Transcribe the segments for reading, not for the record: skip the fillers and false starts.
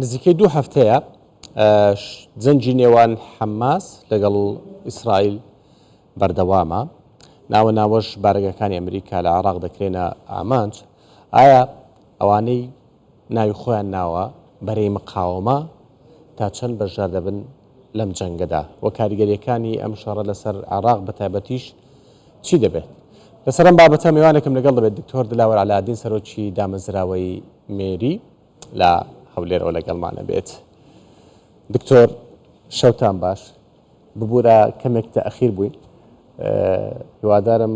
نزیکەی دوو هەفتەیە جەنگی نێوان حەماس لەگەڵ ئیسرائیل بەردەوامە، ناوە ناوەش بارەگاکانی ئەمریکا لە عێراق دەکرێنە ئامانج، ئایا ئەوانەی ناوی خۆیان ناوە بەرەی مقاوەمە تا چەند بەشدار دەبن لەم جەنگەدا و کاریگەریەکانی ئەم شەڕە لەسەر عێراق بە تایبەتیش چی دەبێت؟ لەسەر ئەم بابەتە میوانێکم لەگەڵ دەبێت دکتۆر دلاوەر عەلادین سەرۆکی دامەزراوەی مێری لە هەولێرەوە لەگەڵمانە بێت. دکتۆر شەوتان باش ببوورە کەمێک تەئخیر بووین هیوادارم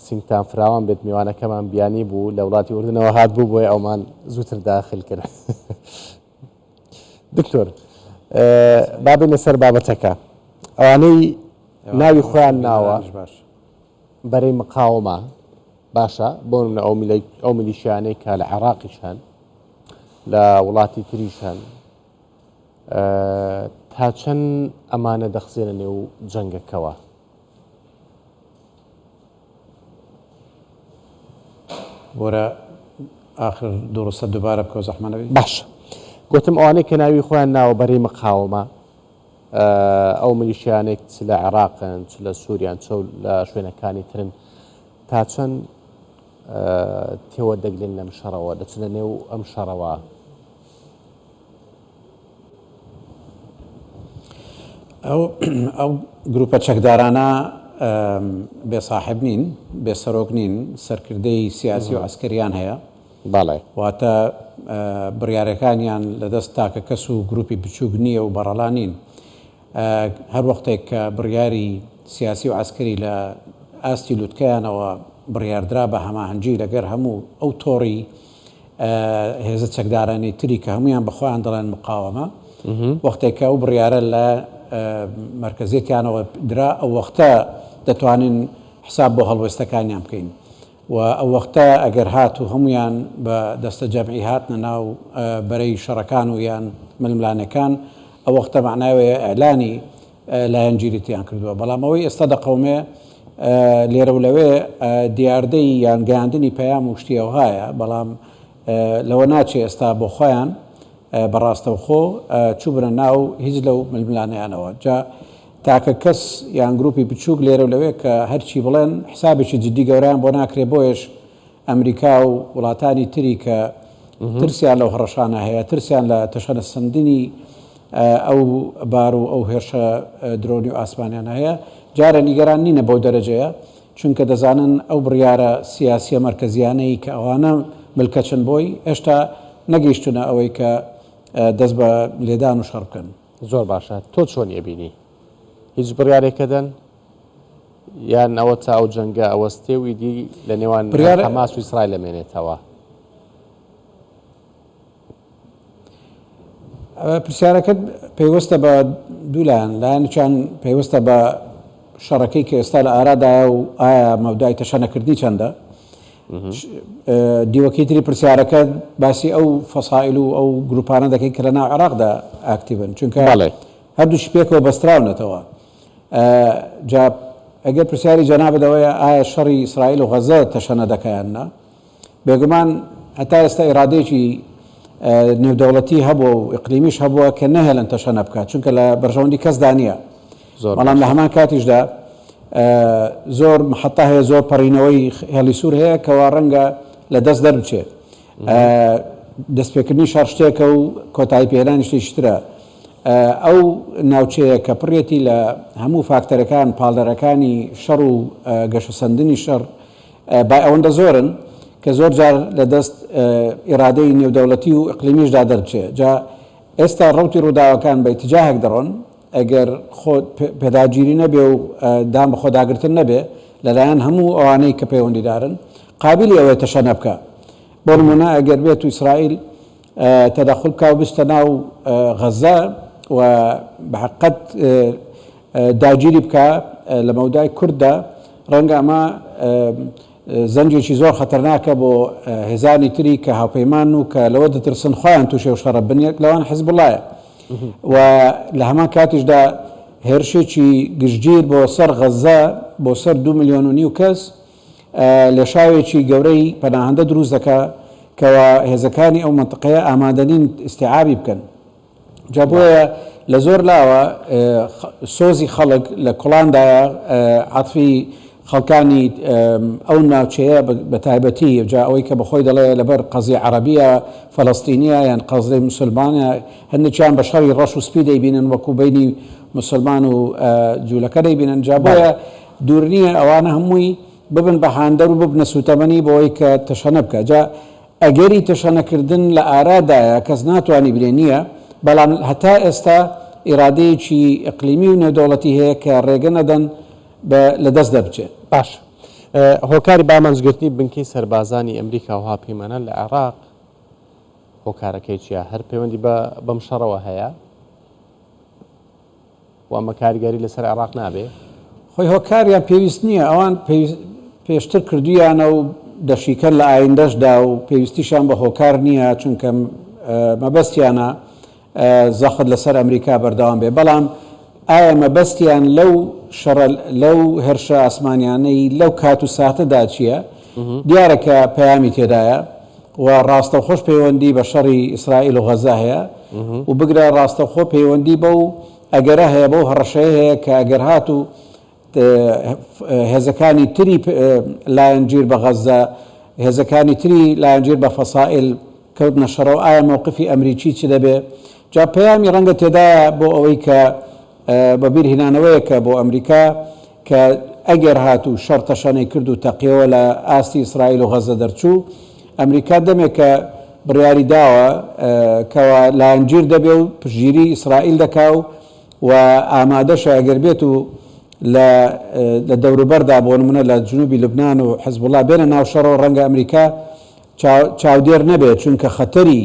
سینگتان فراوان بێت میوانەکەمان بیانی بوو لە وڵاتی ئوردنەوە هات بوو بۆیە ئەومان زووتر داخل کرد دکتۆر بابین لەسەر بابەتەکە ئەوانەی ناوی خۆیان ناوە بەرەی مقاومە باشە بۆ منە ئەو میلیشیانەی کە لە عێراقیش هەن لە وڵاتی تریش هەن تا چەند ئەمانە دەخزێنە نێو جەنگەکەوە؟ بۆرە ئاخر دوڕستە دوبارە بکەوە زەحمە نەبی. باشە گۆتم ئەوانەی کە ناوی خۆیان ناوە بەرەی مقاومە ئەو میلیشیانەی چ لە عێراقن چ لە سوریان چ لە شوێنەکانی ترن تا چەند تێوە دەگلن لەم شەڕەوە دەچنە نێو ئەم شەڕەوە؟ ئەو ئەو گروپە چەکدارانە بێ ساحب نین، بێ سەرۆک نین، سەرکردەی سیاسی و عەسکەریان هەیە. بەڵێ. واتە بڕیارەکانیان لە دەست تاکە کەس و گروپی بچووک نییە و بەڕەڵا نین. هەر وەختێک کە بڕیاری سیاسی و عەسکەری لە ئاستی لوتکەیانەوە بڕیاردرا بە هەماهەنگی لەگەر هەموو ئەو تۆڕی هێزە چەکدارانەی تری کە هەموویان بە خۆیان دەڵێن مقاوەمە، وەختێک کە ئەو بڕیارە لە مەرکەزیەتیانەوە درا ئەو وەختە دەتوانین حساب بۆ هەڵوێستەکانیان بکەین و ئەو وەختە ئەگەر هاتوو هەموویان بە دەستە جەمعی هاتنە ناو بەرەی شەڕەکان و یان ململانێکان ئەو وەختە مەعنای ئەوەیە ئیعلانی لایەنگیریتیان کردووە، بەڵام ئەوەی ئێستا دەقەومێ لێرە و لەوێ دیاردەی یان گەیاندنی پەیام و شتی ئەوهایە، بەڵام لەوە ناچێ ئێستا بۆ خۆیان بە ڕاستەوخۆ چووبنە ناو هیچ لەو ململانێیانەوە. جا تاکە کەس یان گروپی بچووک لێرە و لەوێ کە هەرچی بڵێن حسابێکی جدی گەورەیان بۆ ناکرێ، بۆیەش ئەمریکا و وڵاتانی تری کە ترسیان لەو هەڕەشانە هەیە، ترسیان لە تەشەنەسەندنی ئەو بار و ئەو هێرشە درۆنی و ئاسمانیانە هەیە، جارێ نیگەران نینە بەو دەرەجەیە، چونکە دەزانن ئەو بڕیارە سیاسیە مەرکەزیانەی کە ئەوانە ملکەچن بۆی، هێشتا نەگەیشتونە ئەوەی کە دەست بە لێدان و شەڕ بکەن. زۆر باشە تۆ چۆنی ئەبینی؟ هیچ بڕیارێک ئەدەن؟ یان ئەوە تا ئەو جەنگە ئەوەستێ و ئیدی لە نێوان بڕیار حەماس و ئیسرائیل ئەمێنێتەوە؟ پرسیارەکەت پەیوەستە بە دوو لایەن، لایەنێکیان پەیوەستە بە شەڕەکەی کە ئێستا لە ئارادایە و ئایا مەودای تەشەنەکردنی چەندە؟ دیوەکەی تری پرسیارەکە باسی ئەو فەسائل و ئەو گروپانە دەکەین کە لە ناو عێراقدا ئاکتیڤن، چونکە هەردووشی پێکەوە بەستراونەتەوە. جا ئەگەر پرسیاری جەنابت ئەوەیە ئایا شەڕی ئیسرائیل و غەزە تەشەنە دەکا یان نا، بێگومان هەتا ئێستا ئیرادەیەکی نێودەوڵەتی هەبووە و ئیقلیمیش هەبووە کە نەهێڵن تەشەنە بکات، چونکە لە بەرژەوەندی کەسدا نییە. بەڵام لە هەمان کاتیشدا زۆر محەتە هەیە، زۆر پەڕینەوەی هێڵی سوور هەیە کەوا ڕەنگە لە دەست دەربچێت. دەستپێکردنی شەڕ شتێکە و کۆتایی پێهێنانی شتێکی ترە. ئەو ناوچەیە کە پڕێتی لە هەموو فاکتەرەکان، پاڵنەرەکانی شەڕ و گەشەسەندنی شەڕ بای ئەوەندە زۆرن کە زۆر جار لە دەست ئیرادەی نێودەوڵەتی و ئیقلیمیشدا دەربچێ. جا ئێستا ڕەوتی ڕووداوەکان بە ئیتجاهێک دەڕۆن ئەگەر خۆ پێداگیری نەبێ و دان بە خۆداگرتن نەبێ لەلایەن هەموو ئەوانەی کە پەیوەندیدارن قابیلی ئەوەیە تەشەنە بکا. بۆ نموونە ئەگەر بێت و ئیسرائیل تەدەخول بکا و بچتە ناو غەزە و بە حەقیقەت داگیری بکا لە مەودای کورددا، ڕەنگە ئەمە زەنگێکی زۆر خەتەرناکە بۆ هێزانی تری کە هاوپەیمانن و کە لەوە دەترسن خۆیان تووشی ئەو شەڕە بن، یەک لەوان حزبوڵایە و لە هەمان کاتیشدا هێرشێکی گشتگیر بۆ سەر غەزە بۆ سەر 2 ملیۆن و نیو کەس لێشاوێکی گەورەی پەناهەندە دروست دەکا. کەوا هێزەکانی ئەو مەنتقەیە ئامادەنین ئیستیعابی بکەن. جا بۆیە لە زۆر لاوە سۆزی خەڵک لە کوڵاندایە، عەتفی خەڵکانی ئەو ناوچەیە بە تایبەتی، جا ئەوەی کە بەخۆی دەڵێ لەبەر قەزیە عەڕەبیە فەلەستینیە یان قەزیەی موسلمانە، هەندێکیان بە شەڕی ڕەش و سپی دەیبینن وەکوو بەینی موسلمان و جوولەکە دەیبینن، جا بۆیە دوور نییە ئەوانە هەمووی ببن بە هاندەر و ببنە سووتەمەنی بۆ ئەوەی کە تەشەنە بکا. جا ئەگەری تەشەنەکردن لە ئارادایە، کەس ناتوانی بلێ نییە، بەڵام هەتا ئێستا ئیرادەیەکی ئیقلیمی و نێودەوڵەتی هەیە کە ڕێگە نەدەن بە لە دەست دەربچێ. باشە هۆکاری بەئامانجگرتنی بنکەی سەربازانی ئەمریکا و هاوپەیمانان لە عێراق هۆکارەکەی چیە؟ هەر پەیوەندی بە بەم شەڕەوە هەیە؟ و ئەمە کاریگەری لەسەر عێراق نابێ؟ خۆی هۆکاریان پێویست نییە، ئەوان پێشتر کردویانە و دەشیکەن لە ئایندەشدا و پێویستیشان بە هۆکار نییە، چونکە مەبەستیانە زەخت لەسەر ئەمریکا بەردەوام بێ، بەڵام ئایا مەبەستیان لەو شەڕە لەو هێرشە ئاسمانیانەی لەو کات و ساتەدا چییە؟ دیارە کە پەیامی تێدایە و ڕاستەوخۆش پەیوەندی بە شەڕی ئیسرائیل و غەزە هەیە و بگرە ڕاستەوخۆ پەیوەندی بەو ئەگەرە هەیە، بەو هەڕەشەیە هەیە کە ئەگەر هاتوو هێزەکانی تری لایەنگیر بە غەزە، هێزەکانی تری لایەنگیر بە فەسائیل کەوتنە شەڕەوە ئایا مەوقفی ئەمریکی چ دەبێ؟ جا پەیامی ڕەنگە تێدایە بۆ ئەوەی کە بە بیر هینانەوەیەکە بۆ ئەمریکا کە ئەگەر هاتوو شەڕ تەشەنەی کرد و تەقیەوە لە ئاستی ئیسرائیل و غەزە دەرچوو، ئەمریکا دەمێکە بڕیاری داوە کەوا لایەنگیر دەبێ و پشتگیری ئیسرائیل دەکا و و ئامادەشە ئەگەر بێت و لە لە دەوروبەردا بۆ نمونە لە جنوبی لوبنان و حزبوڵا بێنە ناو شەڕەوە ڕەنگە ئەمریکا چاودێر نەبێت چونکە خەتەری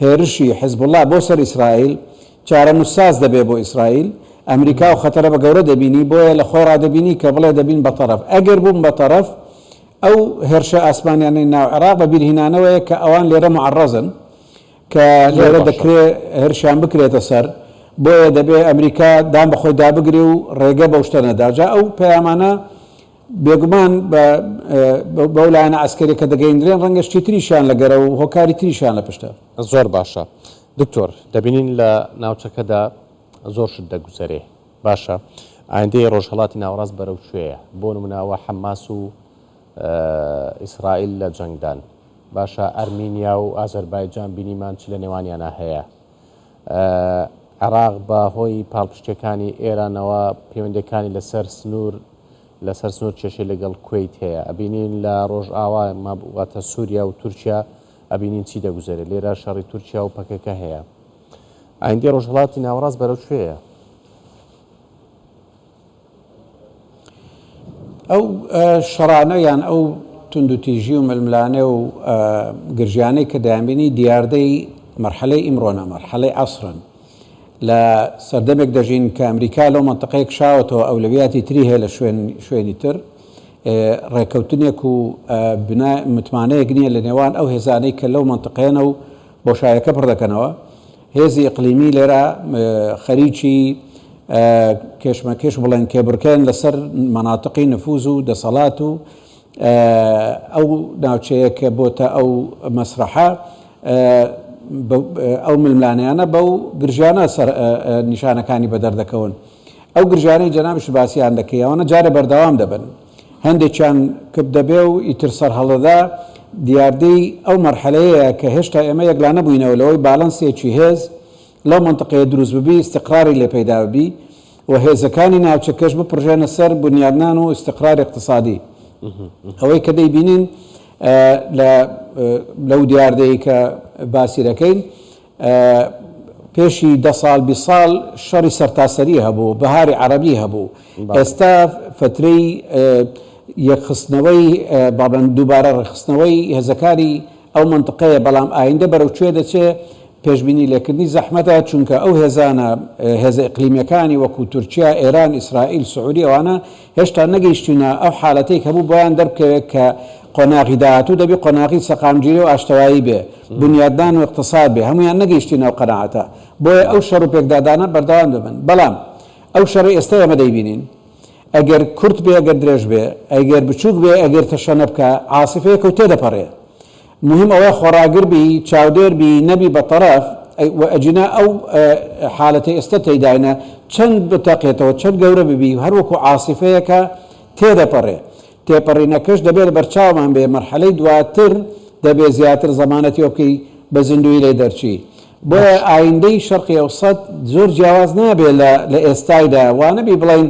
هێرشی حزبوڵا بۆ سەر ئیسرائیل چارەنووسساز دەبێت بۆ ئیسرائیل، ئەمریکا ئەو خەتەرە بە گەورە دەبینی، بۆیە لە خۆی ڕادەبینی کە بڵێ دەبین بە تەڕەف، ئەگەر بووم بە تەڕەف ئەو هێرشە ئاسمانیانەی ناو عێراق بە بیرهینانەوەیە کە ئەوان لێرە موعەڕەزن کە لێرە دەکرێ هێرشیان بکرێتە سەر، بۆیە دەبێ ئەمریکا دان بە خۆی دابگرێ و ڕێگە بەو شتە نەدا، جا ئەو پەیامانە بێگومان بە بەو لایەنە عەسکەریە کە دەگەیندرێن ڕەنگە شتی تریشیان لەگەرە و هۆکاری تریشیان لە پشتە. زۆر باشە دکتۆر دەبینین لە ناوچەکەدا زۆر شت دەگوزەرێ باشە ئایندەی ڕۆژهەڵاتی ناوەڕاست بەرەو کوێیە بۆ نمونە ئەوە حەماس و ئیسرائیل لە جەنگدان باشە ئەرمینیا و ئازەربایجان بینیمان چ لە نێوانیانە هەیە عێراق بە هۆی پاڵپشتیەکانی ئێرانەوە پەیوەندیەکانی لەسەر سنوور لەسەر سنوور کێشەی لەگەڵ کوەیت هەیە ئەبینین لە ڕۆژئاوا واتە سووریا و تورکیا ئەبینین چی دەگوزەرێت لێرە شەڕی تورکیا و پەکەکە هەیە ئایندەی ڕۆژهەڵاتی ناوەڕاست بەرەو کوێیە؟ ئەو شەڕانە یان ئەو توندوتیژی و ململانێ و گرژیانەی کە دەیانبینی دیاردەی مەرحەلەی ئیمڕۆنە، مەرحەلەی عەسرن. لە سەردەمێک دەژین کە ئەمریکا لەو مەنتقەیە کشاوەتەوە، ئەولەویاتی تری هەیە لە شوێن شوێنی تر. ڕێکەوتنێک و بنا متمانەیەک نییە لە نێوان ئەو هێزانەی کە لەو مەنتقەیەنە و بۆشایەکە پڕ دەکەنەوە. هێزی ئیقلیمی لێرە خەریکی کێشمەکێش بڵێن کێبڕکێن لەسەر مەناتقی نفوز و دەسەڵات و ئەو ناوچەیە کە بۆتە ئەو مەسرەحە ئەو ململانێیانە بەو گرژیانە سەر نیشانەکانی بەدەر دەکەون. ئەو گرژیانەی جەنابیشت باسیان دەکەی ئەوانە جارێ بەردەوام دەبن هەندێکیان کپ دەبێ و ئیتر سەرهەڵدەدا، دیاردەی ئەو مەرحەلەیەیە کە هێشتا ئێمە یەکلا نەبووینەوە لەوەی بالانسێکی هێز لەو مەنتقەیە دروست ببی ئیستقراری لێ پەیدا ببی و هێزەکانی ناوچەکەش بپڕژێنە سەر بنیادنان و ئیستقرار ئیقتسادی. ئەوەی کە دەیبینین لە لەو دیاردەی کە باسی دەکەین پێشی دە ساڵ 20 ساڵ شەڕی سەرتاسەری هەبوو، بەهاری عەڕەبی هەبوو، ئێستا فەترەی یەکخستنەوەی با بڵێن دووبارە ڕێکخستنەوەی هێزەکانی ئەو مەنتقەیە، بەڵام ئایندە بەرەو کوێ دەچێ پێشبینی لێکردنی زەحمەتە، چونکە ئەو هێزانە هێزە ئیقلیمیەکانی وەکو تورکیا، ئێران، ئیسرائیل، سعودی ئەوانە هێشتا نەگەیشتوینە ئەو حالەتەی کە هەبوو بۆیان دەربکەوێت کە قۆناغی داهاتوو دەبی قۆناغی سەقامگیری و ئاشتەوایی بێ، بونیادنان و ئیقتساد بێ، هەموویان نەگەیشتینە ئەو قەناعەتە، بۆیە ئەو شەڕ و پێکدادانە بەردەوام دەبن، بەڵام ئەو شەڕەی ئێستا ئێمە دەیبینین ئەگەر کورت بێ ئەگەر درێژ بێ، ئەگەر بچووک بێ ئەگەر تەشەنە بکا، عاسفەیەکە و تێدەپەڕێ. موهیم ئەوەیە خۆڕاگر بی، چاودێر بی، نەبی بە تەڕەف، و ئەگینا ئەو حالەتەی ئێستا تێیداینە چەند بتەقێتەوە، چەند گەورە ببی، هەر وەکو عاسیفەیەکە تێدەپەڕێ. تێپەڕینەکەش دەبێ لەبەرچاومان بێ، مەرحەلەی دواتر دەبێ زیاتر زەمانەتی ئەوە بکەی بە زیندوویی لێی دەرچی. بۆیە باش. ئایندەی شەرقی ئەوسەت زۆر جیاواز نابێ لە لە ئێستایدا، وانەبی بڵێین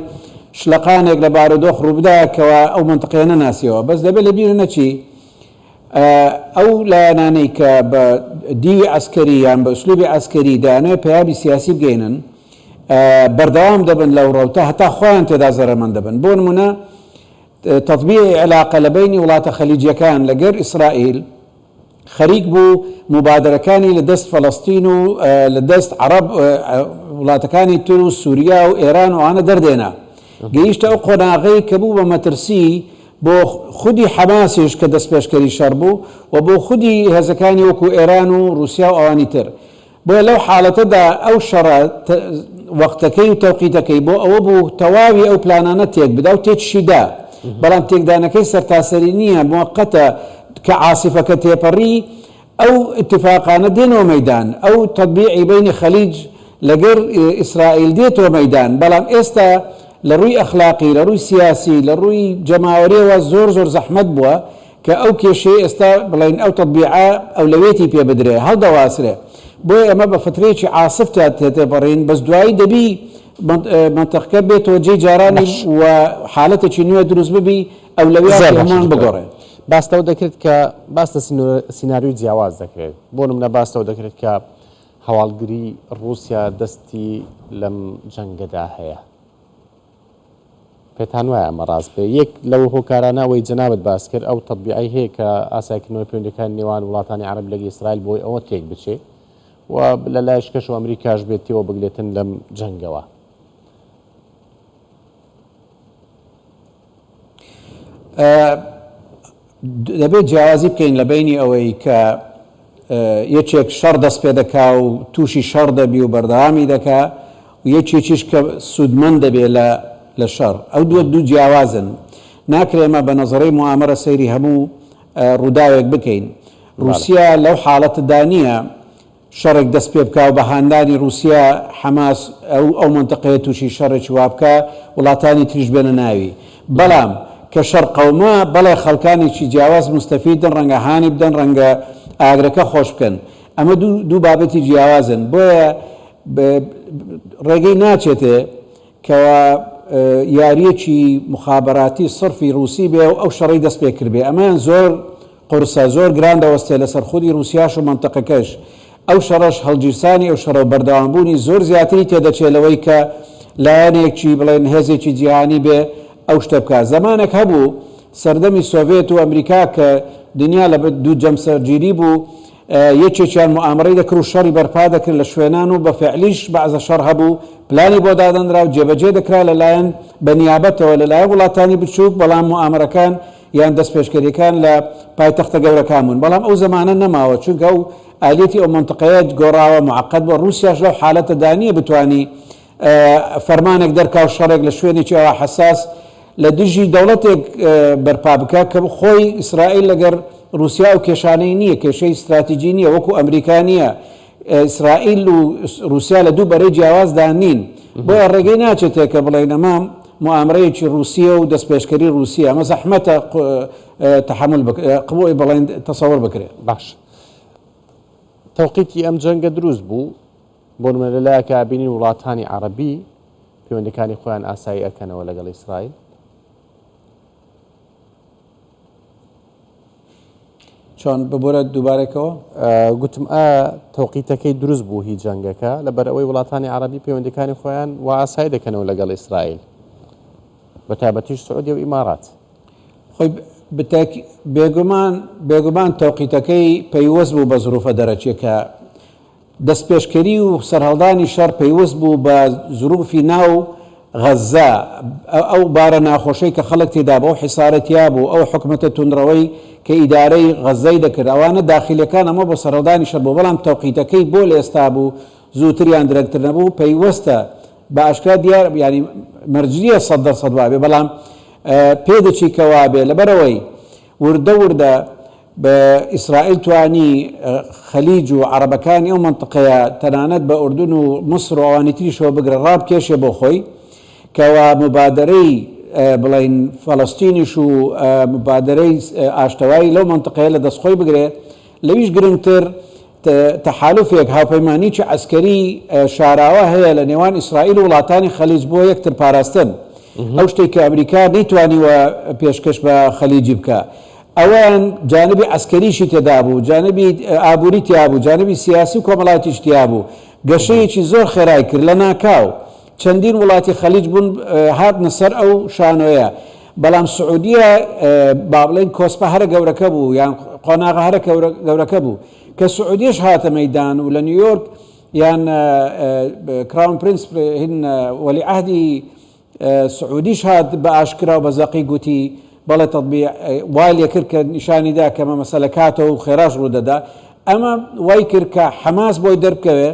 شلەقانێک لە بارودۆخ ڕووبدا کەوا ئەو مەنتقەیە نەناسیەوە، بەس دەبێ لەبیر نەچی ئەو لایەنانەی کە بە دیوی عەسکەری یان بە ئوسلوبی عەسکەری دەیانەوێت پەیامی سیاسی بگەینن بەردەوام دەبن لەو ڕەوتە هەتا خۆیان تێدا زەرەرمەند دەبن. بۆ نمونە تەتبیعی عیلاقە لە بەینی وڵاتە خەلیجیەکان لەگەر ئیسرائیل خەریک بوو موبادەرەکانی لە دەست فەلەستین و لە دەست عەڕەب وڵاتەکانی تر و سوریا و ئێران و ئەوانە دەردێنا. گەیشتە ئەو قۆناغەی کە بوو بە مەترسی بۆ خودی حەماسیش کە دەستپێشکەری شەڕ بوو و بۆ خودی هێزەکانی وەکو ئێران و ڕوسیا و ئەوانی تر. بۆیە لەو حاڵەتەدا ئەو شەڕە وەقتەکەی و تەوقیتەکەی بۆ ئەوە بوو تەواوی ئەو پلانانە تێک بدا و تێکیشی دا. بەڵام تێکدانەکەی سەرتاسەری نییە، موەقەتە، کە عاسیفەکە تێپەڕی ئەو ئیتفاقانە دێنەوە مەیدان، ئەو تەتبیعی بەینی خەلیج لەگەر ئیسرائیل دێتەوە مەیدان، بەڵام ئێستا لە ڕووی ئەخلاقی، لە ڕووی سیاسی، لە ڕووی جەماوەریەوە زۆر زۆر زەحمەت بووە کە ئەو کێشەیە ئێستا بڵێین ئەو تەتبیعە ئەولەویەتی پێ بدرێ، هەڵدەواسرێ. بۆیە ئێمە بە فترەیەکی عاسف تا تێپەڕین، بەس دوایی دەبی مەنتقەکە بێتەوە جێی جارانی باش. و حالەتێکی نوێ دروست ببی، ئەولەویاتی زۆر باشە هەمووان دکتۆر. بگۆڕێ. باس لەوە دەکرێت کە باس لە سیناریۆی جیاواز دەکرێت. بۆ نمونە باس لەوە دەکرێت کە هەواڵگری ڕووسیا دەستی لەم جەنگەدا هەیە. پێتان وایە ئەمە ڕاست بێ؟ یەک لەو هۆکارانە ئەوەی جەنابت باس کرد ئەو تەتبیعەی هەیە کە ئاسایکردنەوەی پەیوەندیەکانی نێوان وڵاتانی عەرەب لەگەڵ ئیسرائیل بۆی ئەوە تێک بچێ و لە لایشکەشەوە ئەمریکاش بێت تێوە بگلێتن لەم جەنگەوە. دەبێت جیاوازی بکەین لە بەینی ئەوەی کە یەکێک شەڕ دەست پێ دەکا و تووشی شەڕ دەبی و بەردەوامی دەکا و یەکێکیش کە سوودمەند دەبێ لە لە شەڕ. ئەو دووە دوو جیاوازن. ناکرێ ئێمە بە نەزەرەی موئامەرە سەیری هەموو ڕووداوێک بکەین. ڕووسیا لەو حاڵەتەدا نییە شەڕێک دەست پێ بکا و بە هاندانی ڕووسیا حەماس ئەو ئەو مەنتقەیە تووشی شەڕێکی وا بکا وڵاتانی تریش بێنە ناوی. بەڵام کە شەڕ قەوما بەڵێ خەڵکانێکی جیاواز موستەفیدن ڕەنگە هانی بدەن ڕەنگە ئاگرەکە خۆش بکەن. ئەمە دوو دوو بابەتی جیاوازن بۆیە ڕێگەی ناچێتێ کەوا یارییەکی موخابەراتی سڕفی ڕووسی بێ و ئەو شەڕەی دەست پێ کردبێ. ئەمەیان زۆر قورسە، زۆر گران دەوەستێ لەسەر خودی ڕووسیاش و مەنتقەکەش. ئەو شەڕەش، هەڵگیرسانی ئەو شەڕە و بەردەوامبوونی زۆر زیاتری تێدەچێ لەوەی کە لایەنێکی، بڵێن هێزێکی جیهانی بێ ئەو شتە بکا. زەمانێک هەبوو، سەردەمی سۆڤێت و ئەمریکا کە دنیا لە دوو جەمسەرگیری بوو، یەکێکیان موئامەرەی دەکرد و شەڕی بەرپا دەکرد لە شوێنان و بە فعلیش بەعزە شەڕ هەبوو پلانی بۆ دادەنرا و جێبەجێ دەکرا لە لایەن بە نیابەتەوە لە لایەن وڵاتانی بچووک بەڵام موئامەرەکان یان دەستپێشکەریەکان لە پایتەختە گەورەکان بوون بەڵام ئەو زەمانە نەماوە چونکە ئەو ئالیەتی ئەو مەنتقەیە گۆڕاوە معقد بووە ڕووسیاش لەو حالەتەدا نییە بتوانی فەرمانێک دەرکا و شەڕێک لە شوێنێکی ئەوا حەساس لە دژی دەوڵەتێک بەرپا بکا کە خۆی ئیسرائیل لەگەر ڕووسیا ئەو کێشانەی نییە، کێشەی ستراتیجی نییە، وەکو ئەمریکا نییە، ئیسرائیل و ڕووسیا لە دوو بەرەی جیاوازدا نین، بۆیە ڕێگەی ناچێتێ کە بڵێین ئەمە موئامرەیەکی ڕووسییە و دەستپێشکەری ڕووسییە، ئەمە زەحمەتە تەحەمول بڵێین تەسەور بکرێ. باش تەوقیتی ئەم جەنگە دروست بوو، بۆ نمونە لە لایەکە ئەبینین وڵاتانی عەڕەبی پەیوەندیەکانی خۆیان ئاسایی ئەکەنەوە لەگەڵ ئیسرائیل. چۆن ببورە دووبارەکەوە؟ گوتم ئا تەوقیتەکەی دروست بوو هی جەنگەکە لەبەر ئەوەی وڵاتانی عەڕەبی پەیوەندیەکانی خۆیان وا ئاسایی دەکەنەوە لەگەڵ ئیسرائیل بە تایبەتیش سعودیە و ئیمارات. خۆی بێگومان بێگومان تەوقیتەکەی پەیوەست بوو بە زروفە دەرەکیەکە دەستپێشکەری و سەرهەڵدانی شەڕ پەیوەست بوو بە زروفی ناو غەززە، ئەو بارە ناخۆشەی کە خەڵک تێدا بوو، ئەو حیسارە تیا بوو، ئەو حکومەتە توندڕەوەی کە ئیدارەی غەززەی دەکرد، ئەوانە داخیلەکان ئەمە بۆ سەرهەڵدانی شەڕ بوو، بەڵام تەوقیتەکەی بۆ لە ئێستا بوو زووتر یان درەنگتر نەبوو پەیوەستە بە ئاشکرا دیار یانی مەرج نییە 100% وابێ، بەڵام پێدەچی کە وابێ لەبەرئەوەی وردە وردە. بە ئیسرائیل توانی خەلیج و عەڕەبەکانی ئەو مەنتقەیە تەنانەت بە ئوردن و میسر و ئەوانی تریشەوە بگرە ڕابکێشێ بۆ خۆی کەوا موبادەرەی بڵێین فەڵەستینیش و موبادەرەی ئاشتەوایی لەو مەنتقەیە لە دەست خۆی بگرێ لەویش گرنگتر تەحالوفێک، هاوپەیمانیی عەسکەری شاراوە هەیە لە نێوان ئیسرائیل و وڵاتانی خەلیج بۆ یەکتر پاراستن. ئەو شتەی کە ئەمریکا نەیتوانیوە پێشکەش بە خەلیجی بکا. ئەوەیان جانبی عەسکەریشی تێدا بوو، جانبی ئابووری تیا بوو، جانبی سیاسی و کۆمەڵایەتیش تیا بوو. گەشەیەکی زۆر خێرای کرد. لەناکاو چەندین وڵاتی خەلیج بوون هاتنە سەر ئەو شانۆیە. بەڵام سعودیە با بڵێین کۆسپە هەرە گەورەکە بوو یان قۆناغە هەرە گەورەکە بوو کە سعودیەش هاتە مەیدان و لە نیویۆرک یان crown prince هن وەلی عهدی سعودیش هات بە ئاشکرا و بە زەقی گوتی بەڵێ تەطبیع وای لێکرد کە نیشانی دا کە مەسەلە کاتە و خێراش ڕوودەدا ئەمە وای کرد کە حەماس بۆی دەربکەوێ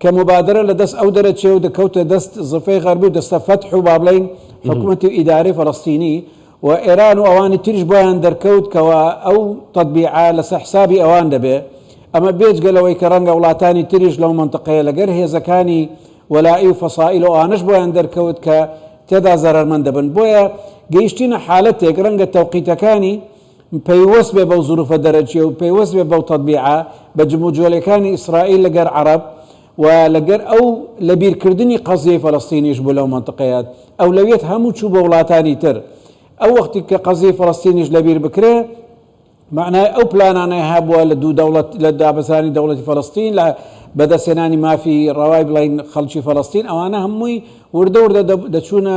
کە موبادەرە لە دەست ئەو دەرەچێ و دەکەوتە دەست زفەی غەربی و دەستە فەتح و با بڵێین حکومەتی و ئیدارەی فەلەستینی و ئێران و ئەوانی تریش بۆیان دەرکەوت کەوا ئەو تەتبیعە لەسەر حسابی ئەوان دەبێ ئەمە بێجگە لەوەی کە ڕەنگە وڵاتانی تریش لەو مەنتقەیە لەگەر هێزەکانی وەلائی و فەسائیل و ئەوانەش بۆیان دەرکەوت کە تێدا زەرەرمەند دەبن بۆیە گەیشتینە حالەتێک ڕەنگە تەوقیتەکانی پەیوەست بێ بەو زروفە دەرەکیە و پەیوەست بێ بەو تەتبیعە، بە جموجۆلەکانی ئیسرائیل لەگەر عەڕەب و لەگەر ئەو لەبیرکردنی قەزیەی فەلەستینیش بوو لەو مەنتقەیە ئەولەویەت هەموو چوو بۆ وڵاتانی تر ئەو وەختی کە قەزیەی فەلەستینیش لەبیر بکرێ مەعنای ئەو پلانانەی هەبووە لە دوو دەوڵەت لە دابەزرانی دەوڵەتی فەلەستین لە بەدەستهێنانی مافی ڕەوای بڵین خەڵکی فەلەستین ئەوانە هەمووی وردە وردە دەچوونە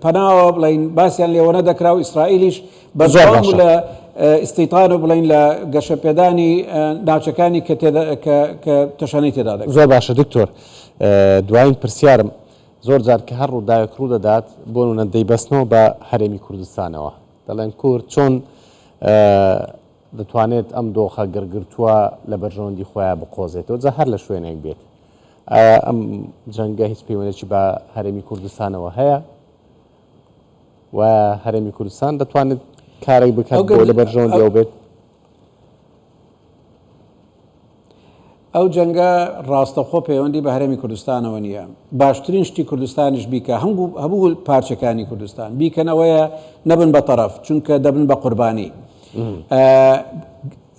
پەناوە بڵین باسیان لێوە نەدەکرا و ئیسرائیلیش بەردەوام بوو لە ئیستیتان و بڵین لە گەشەپێدانی ناوچەکانی کە کە تەشەنەی تێدا دەکرد. زۆر باشە دکتۆر دوایین پرسیارم زۆر جار کە هەر ڕووداوێک ڕوو دەدات بۆ نمونە دەیبەستنەوە بە هەرێمی کوردستانەوە دەڵێن کورد چۆن دەتوانێت ئەم دۆخە گڕگرتووە لە بەرژەوەندی خۆیان بقۆزێتەوە جا هەر لە شوێنێک بێت ئایا ئەم جەنگە هیچ پەیوەندێکی بە هەرێمی کوردستانەوە هەیە و هەرێمی کوردستان دەتوانێت کارێک بکات بۆ لە بەرژەوەندی ئەو بێت؟ ئەو جەنگە ڕاستەخۆ پەیوەندی بە هەرێمی کوردستانەوە نییە باشترین شتی کوردستانیش بیکە هەنگ و هەبوو پارچەکانی کوردستان بیکەنەوەیە نەبن بە تەرەف چونکە دەبن بە قوربانی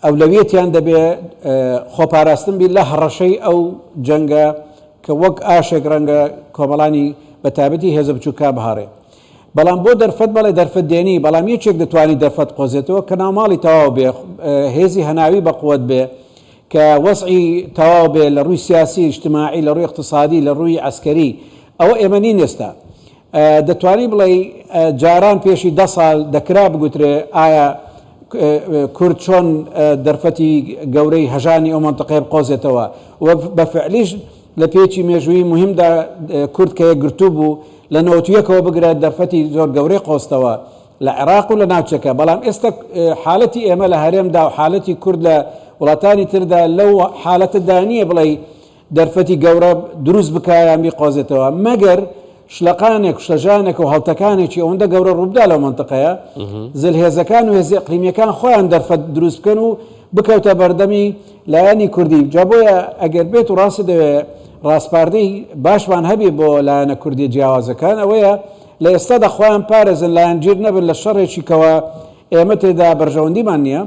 ئەولەویەتیان دەبێ خۆپاراستن بی لە هەڕەشەی ئەو جەنگە کە وەک ئاشێک ڕەنگە کۆمەڵانی بە تایبەتی هێزە بچووکە بهاڕێ. بەڵام بۆ دەرفەت بەڵێ دەرفەت دێنی بەڵام یەکێک دەتوانی دەرفەت قۆزێتەوە کە ناوماڵی تەواو بێ هێزی هەناوی بەقوەت بێ کە وەزعی تەواو بێ لە ڕووی سیاسی ئیجتماعی لە ڕووی اقتصادی لە ڕووی عەسکەری ئەوە ئێمە نین ئێستا دەتوانی بڵێی جاران پێشی دە ساڵ دەکرا بگوترێ ئایا کورد چۆن دەرفەتی گەورەی هەژانی ئەو مەنتقەیە بقۆزێتەوە و بە فعلیش لە پێچی مێژوویی مهمدا کورد کە یەکگرتوو بوو لە نەوەتویەکەوە بگرە دەرفەتی زۆر گەورەی قۆستەوە لە عێراق و لە ناوچەکە بەڵام ئێستا حالەتی ئێمە لە هەرێمدا و حالەتی کورد لە وڵاتانی تردا لەو حالەتەدا نییە بڵێ دەرفەتی گەورە دروست بکا یان بیقۆزێتەوە مەگەر شلەقانێک شلەژانێک و هەڵتەکانێکی ئەوەندە گەورە ڕووبدا لەو مەنتقەیە زلهێزەکان و هێزە ئیقلیمیەکان خۆیان دەرفەت دروست بکەن و بکەوتە بەردەمی لایەنی کوردی جا بۆیە ئەگەر بێت و ڕاست دەوێ ڕاسپاردەی باشمان هەبێ بۆ لایەنە کوردیە جیاوازەکان ئەوەیە لە ئێستادا خۆیان پارێزن لایەنگیر نەبن لە شەڕێکی کەوا ئێمە تێدا بەرژەوەندیمان نییە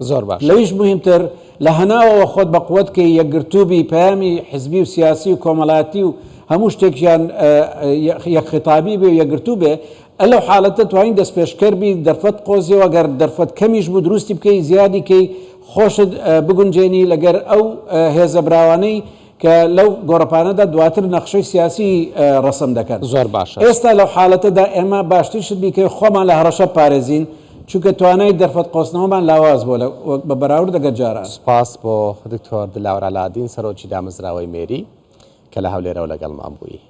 زۆر باشە. لەویش موهیمتر لە هەناوەوە خۆت بە قوت کەی، یەکگرتوو بی، پەیامی حزبی و سیاسی و کۆمەڵایەتی و هەموو شتێکیان یەک خیتابی بێ و یەکگرتوو بێ، ئە لەو حالەتە توانی دەستپێشکەر بی، دەرفەت قۆزیەوە، گەر دەرفەت کەمیش بوو دروستی بکەی، زیادی کەی، خۆشت بگونجێنی لەگەر ئەو هێزە براوانەی کە لەو گۆڕەپانەدا دواتر نەخشەی سیاسی ڕەسم دەکەن. زۆر باشە. ئێستا لەو حالەتەدا ئێمە باشترین شت بیکەین خۆمان لە هەڕەشە بپارێزین، چونکە توانای دەرفەت قۆستنەوەمان لاواز بووە لە بە بەراورد لەگەر جاران. سوپاس بۆ دکتۆر دلاوەر عەلائەدین سەرۆکی دامەزراوەی مێری کە لە هەولێرەوە لەگەڵمان بووی.